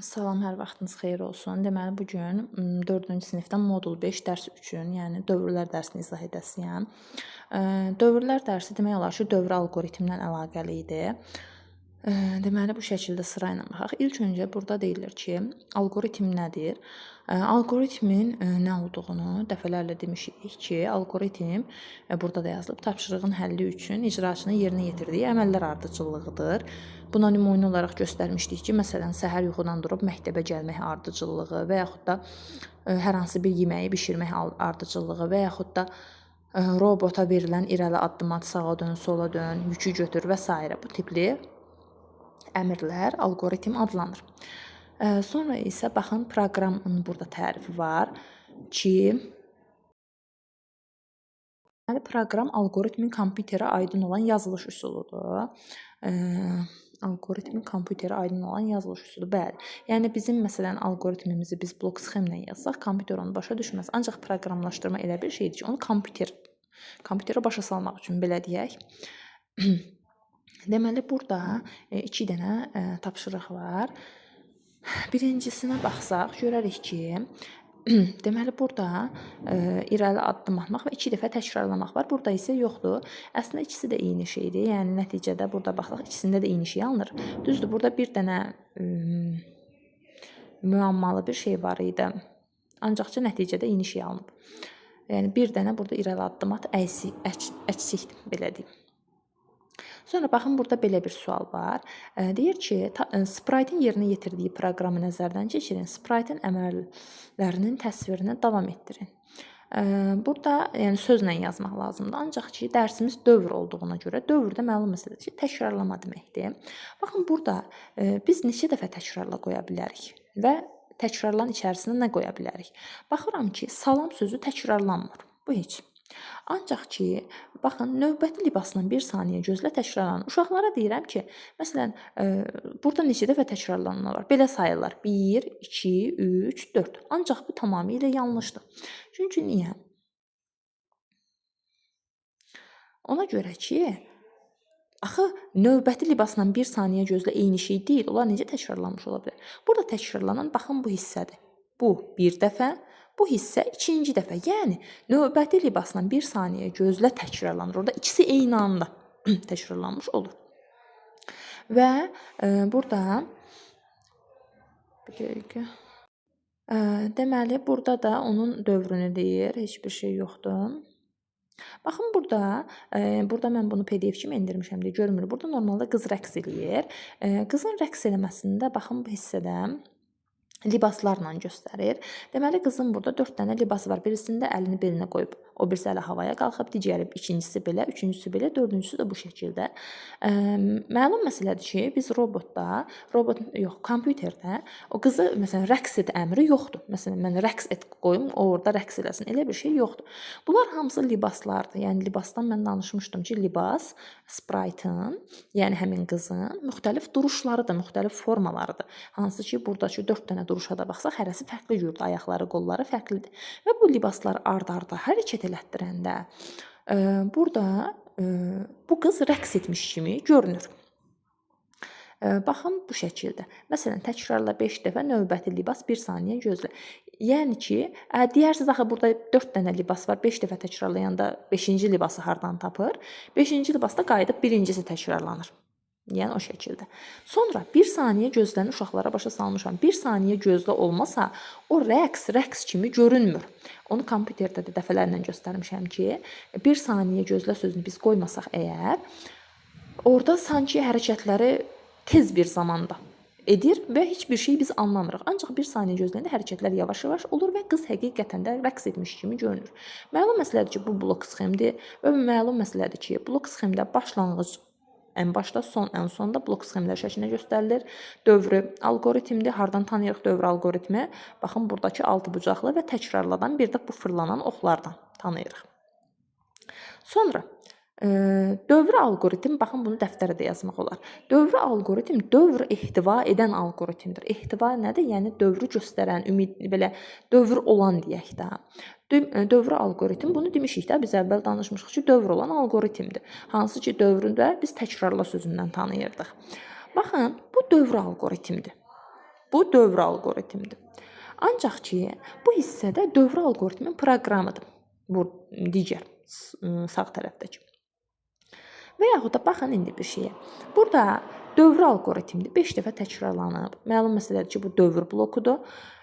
Salam, hər vaxtınız xeyir olsun. Deməli, bu gün 4-cü sinifdən modul 5 dərs üçün, yəni dövrlər dərsini izah edəsiyəm. Dövrlər dərsi demək olar ki, dövr alqoritmlə əlaqəli idi. Deməli, bu şəkildə sıra ilə baxaq. İlk öncə burada deyilir ki, alqoritm nədir? Alqoritmin nə olduğunu dəfələrlə demişik ki, alqoritm burada da yazılıb, tapşırığın həlli üçün icraçının yerinə yetirdiyi əməllər ardıcıllığıdır. Buna nümunə olaraq göstərmişdik ki, məsələn, səhər yuxudan durub məktəbə gəlmək ardıcıllığı və yaxud da hər hansı bir yeməyi bişirmək ardıcıllığı və yaxud da robota verilən irəli addım at, sağa dön, sola dön, yükü götür və s. Bu tipli əmrlər alqoritm adlanır. Sonra isə baxın, proqramın burada tərifi var ki, proqram alqoritmin kompüterə aydın olan yazılış üsuludur. Alqoritmin kompüterə aydın olan yazılış üsulu, bəli. Yəni bizim məsələn alqoritmimizi biz blok sxemlə yazsaq, kompüter onu başa düşməz. Ancaq proqramlaşdırma elə bir şeydir ki, onu kompüterə başa salmaq üçün belə deyək. Deməli, burada 2 dənə tapşırıq var. Birincisinə baxsaq, görərik ki, deməli, burada irəli addım atmaq və 2 dəfə təkrarlamaq var. Burada isə yoxdur. Əslində, ikisi də eyni şeydir. Yəni, nəticədə burada baxsaq, ikisində də eyni şey alınır. Düzdür, burada bir dənə müəmmalı bir şey var idi. Ancaqca nəticədə eyni şey alınıb. Yəni, bir dənə burada irəli addım at əksikdir, belə deyim. Sonra baxın, burada belə bir sual var. Deyir ki, Sprite-in yerinə yetirdiyi proqramı nəzərdən keçirin. Sprite-in əməllərinin təsvirini davam etdirin. Burada yəni sözlə yazmaq lazımdır. Ancaq ki, dərsimiz dövr olduğuna görə dövrdə məlum məsələdir ki, təkrarlama deməkdir. Baxın, burada biz neçə dəfə təkrarla qoya bilərik və təkrarlan içərisinə nə qoya bilərik? Baxıram ki, salam sözü təkrarlanmır. Bu heç. Ancaq ki, baxın, növbəti libasla bir saniyə gözlə təkrarlanır. Uşaqlara deyirəm ki, məsələn, burada neçə dəfə təkrarlanma var? Belə sayırlar. 1, 2, 3, 4. Ancaq bu tamamilə yanlışdır. Çünki niyə? Ona görə ki, axı, növbəti libasla bir saniyə gözlə eyni şey deyil. Onlar necə təkrarlanmış ola bilər? Burada təkrarlanan, baxın, bu hissədir. Bu bir dəfə. Bu hissə ikinci dəfə, yəni növbəti libasla bir saniyə gözlə təkrarlanır. Orada ikisi eyni anda təkrarlanmış olur. Və burada bir dəqiqə. Deməli, burada da onun dövrünü deyir. Heç bir şey yoxdur. Baxın, burada mən bunu PDF kimi endirmişəm deyə görmür. Burada normalda qız rəqs eləyir. Qızın rəqs eləməsində baxın bu hissədə libaslarla göstərir. Deməli, qızın burada 4 dənə libası var. Birisində əlini belinə qoyub, o birisi əli havaya qalxıb, digəri ikincisi belə, üçüncüsü belə, dördüncüsü də bu şəkildə. Məlum məsələdir ki, biz kompüterdə o qızı, məsələn, rəqs et əmri yoxdur. Məsələn, mən rəqs et qoyum, o orada rəqs eləsin. Elə bir şey yoxdur. Bunlar hamısı libaslardır. Yəni, libasdan mən danışmışdım ki, libas sprite-ın, yəni həmin qızın müxtəlif duruşlarıdır, müxtəlif formalarıdır. Hansı ki, buradakı 4 dənə duruşa da baxsaq, hərəsi fərqli cürdür, ayaqları, qolları fərqlidir. Və bu libaslar ard-arda hərəkət elətdirəndə burada bu qız rəqs etmiş kimi görünür. Baxın bu şəkildə. Məsələn, təkrarla 5 dəfə növbəti libas 1 saniyə gözlə. Yəni ki, deyərsiniz, axı burada 4 dənə libas var, 5 dəfə təkrarlayanda 5-ci libası hardan tapır? 5-ci libasda qayıdıb birincisi təkrarlanır. Yəni o şəkildə. Sonra 1 saniyə gözləni uşaqlara başa salmışam. 1 saniyə gözlə olmasa o rəqs kimi görünmür. Onu kompüterdə də dəfələrlə göstərmişəm ki, 1 saniyə gözlə sözünü biz qoymasaq əgər, orada sanki hərəkətləri tez bir zamanda edir və heç bir şey biz anlamırıq. Ancaq 1 saniyə gözləyəndə hərəkətlər yavaş-yavaş olur və qız həqiqətən də rəqs etmiş kimi görünür. Məlum məsələdir ki, bu blok sxemdir və məlum məsələdir ki, blok sxemdə başlanğıc ən başda, son ən sonda blok sxemlər şəklində göstərilir. Dövrü alqoritmdir. Hardan tanıyırıq dövrü alqoritmi? Baxın, buradakı altıbucaqlı və təkrarladan, bir də bu fırlanan oxlardan tanıyırıq. Sonra dövrü alqoritm, baxın, bunu dəftərə də yazmaq olar. Dövrü alqoritm dövr ehtiva edən alqoritmdir. Ehtiva nədir? Yəni dövrü göstərən, ümid, belə dövr olan deyək də. Dövrü alqoritm, bunu demişik də, biz əvvəl danışmışıq ki, dövr olan alqoritmdir. Hansı ki, dövrü də biz təkrarla sözündən tanıyırdıq. Baxın, bu dövrü alqoritmdir. Bu dövr alqoritmdir. Ancaq ki, bu hissədə dövr alqoritmin proqramıdır. Bu digər sağ tərəfdəki. Və yaxud da baxın indi bir şeyə. Burada dövr alqoritmdir. 5 dəfə təkrarlanıb. Məlum məsələdir ki, bu dövr blokudur.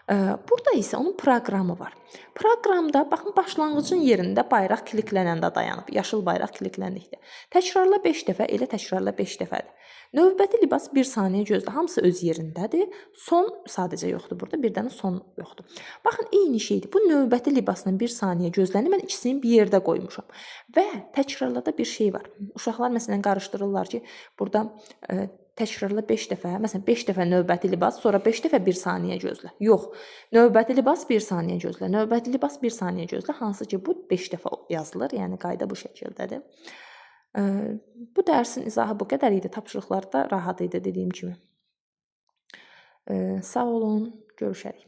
Burada isə onun proqramı var. Proqramda baxın başlanğıcın yerində bayraq kliklənəndə dayanıb. Yaşıl bayraq klikləndikdə. Təkrarla 5 dəfə, elə təkrarla 5 dəfədir. Növbəti libas 1 saniyə gözlə. Hamısı öz yerindədir. Son sadəcə yoxdur burada. Bir dənə son yoxdur. Baxın eyni şeydir. Bu növbəti libasla 1 saniyə gözləni mən ikisini bir yerdə qoymuşam. Və təkrarlada bir şey var. Uşaqlar məsələn qarışdırırlar ki, burada təkrarla 5 dəfə, məsələn 5 dəfə növbəti libas, sonra 5 dəfə 1 saniyə gözlə. Yox. Növbəti libas 1 saniyə gözlə. Növbəti libas 1 saniyə gözlə. Hansı ki bu 5 dəfə yazılır. Yəni qayda bu şəkildədir. Bu dərsin izahı bu qədər idi. Tapşırıqlar da rahat idi dediyim kimi. Sağ olun, görüşərik.